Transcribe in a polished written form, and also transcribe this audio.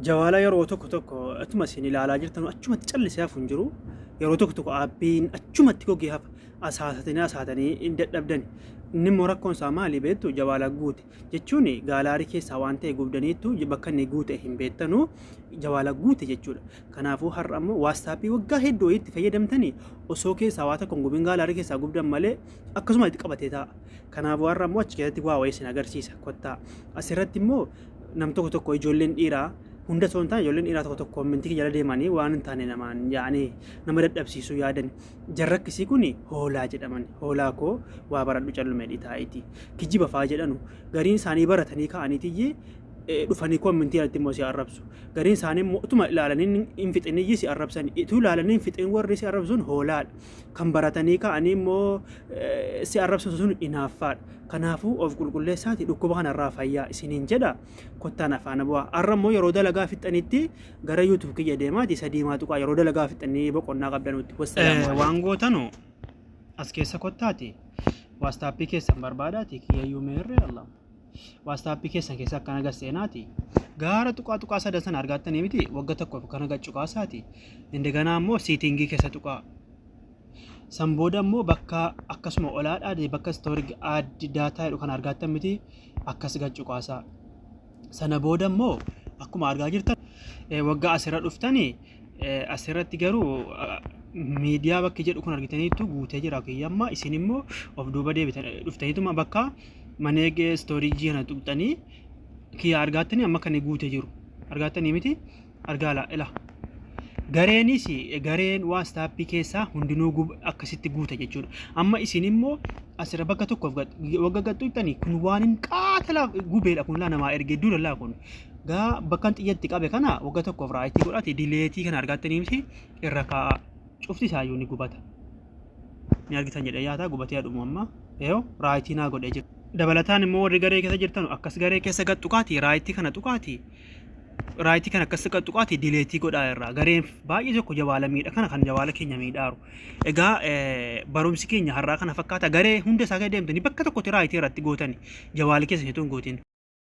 Jawaala yeroo tokko tokko atuma isin ilaalaa jirtan achumatti callisee hafu hin jiru. Yeroo tokko tokko aappiin achumatti gogee hafa. Asaasatanii asaatanii hin dadhabdani. Inni immoo rakkoon isaa maali beektu jawaala guute jechuun gaalaarii keessaa waan ta'e gubdaniittu bakka inni guute hin beektanu jawaala guute jechuudha. Kanaafuu har'a immoo waastaappii waggaa hedduu itti fayyadamtanii osoo keessaa waa tokko hin gubin gaalaarii keessaa gubdan malee akkasuma itti qabatee taa'a. Kanaafuu har'a immoo achi keessatti waa wayii isin agarsiisa kottaa. Asirratti immoo nam tokko tokko ijoolleen dhiiraa hunda osoo hin taane ijoolleen dhiiraa tokko tokko commentii jala deemanii waan hin taane namaan yaa'anii nama dadhabsiisuu yaadan. Jarri akkasii kun hoolaa jedhaman. Hoolaa koo waa baradhu callume dhitaa'iiti. Kijiba faa jedhanu gariin isaanii baratanii ka'aniitiyyee dhufanii commentii irratti immoo si arrabsu. Gariin isaanii immoo utuma ilaalanii hin fixiniyyii si arrabsan. Utuu ilaalanii hin fixin warri si arrabsu sun hoolaadha. Kan baratanii ka'anii immoo si arrabsan sun inaaffaadha. Kanaafuu of qulqulleessaati dhukkuba kanarraa fayyaa isiniin jedha. Kottaan afaana bu'aa. Har'a immoo yeroo dalagaa fixxanitti gara YouTube kiyya deemaati isa diimaa tuqaa yeroo dalagaa fixxanii boqonnaa qabdanutti. Wassalaamu alaikum. Waan gootanu as keessa kottaati waastaappii keessan barbaadaati kiyyayyuu meerree Allah. Waastaappii keessan keessa akkana gad seenaati. Gaara tuqaa tuqaa sadan sana argaattanii miti wagga tokkoof akkana gad cuqaasaati. Indeganaa immoo siitingii keessa tuqaa. San booda immoo bakka akkasuma olaadhaa bakka storage add data jedhu kana argaattan miti akkas gad cuqaasaa. Sana booda immoo akkuma argaa jirtan waggaa asirra dhuftanii asirratti garuu miidiyaa bakki jedhu kun argitaniittu guutee jira kiyya amma isin immoo of duuba deebitan dhuftaniituma bakka maneegee istooriijii kana tuqxanii kiyya argaattanii amma kan guutee jiru argaattanii miti argaa laa ila gareenis gareen waastaappii keessaa hundinuu akkasitti guuta jechuudha amma isin immoo asirra bakka tokkoof wagga gaxxuuttanii kun waan hin qaatala gubeedha kun laa namaa ergee dura laa kun Gaa bakkan xiyyatti qabe kana wagga tokkoof raayitii godhate dileetii kana argaattanii miti irra kaa'a. Cufti isaayyuu ni gubata. Ni argitan jedhee yaataa gubatee adhumu amma. Eeyo raayitii naa godhee jira. Dabalataan immoo warri garee keessa jirtan akkas garee keessa gad tuqaati raayitii kana tuqaati. Raayitii kana akkas gad tuqaati dileetii godhaa irraa gareen baay'ee tokko jawaala miidha kana kan jawaala keenya miidhaaru. Egaa barumsi keenya har'aa kana fakkaata garee hunda isaa gad deemtanii bakka tokkotti raayitii irratti gootani jawaala keessa hin guutin.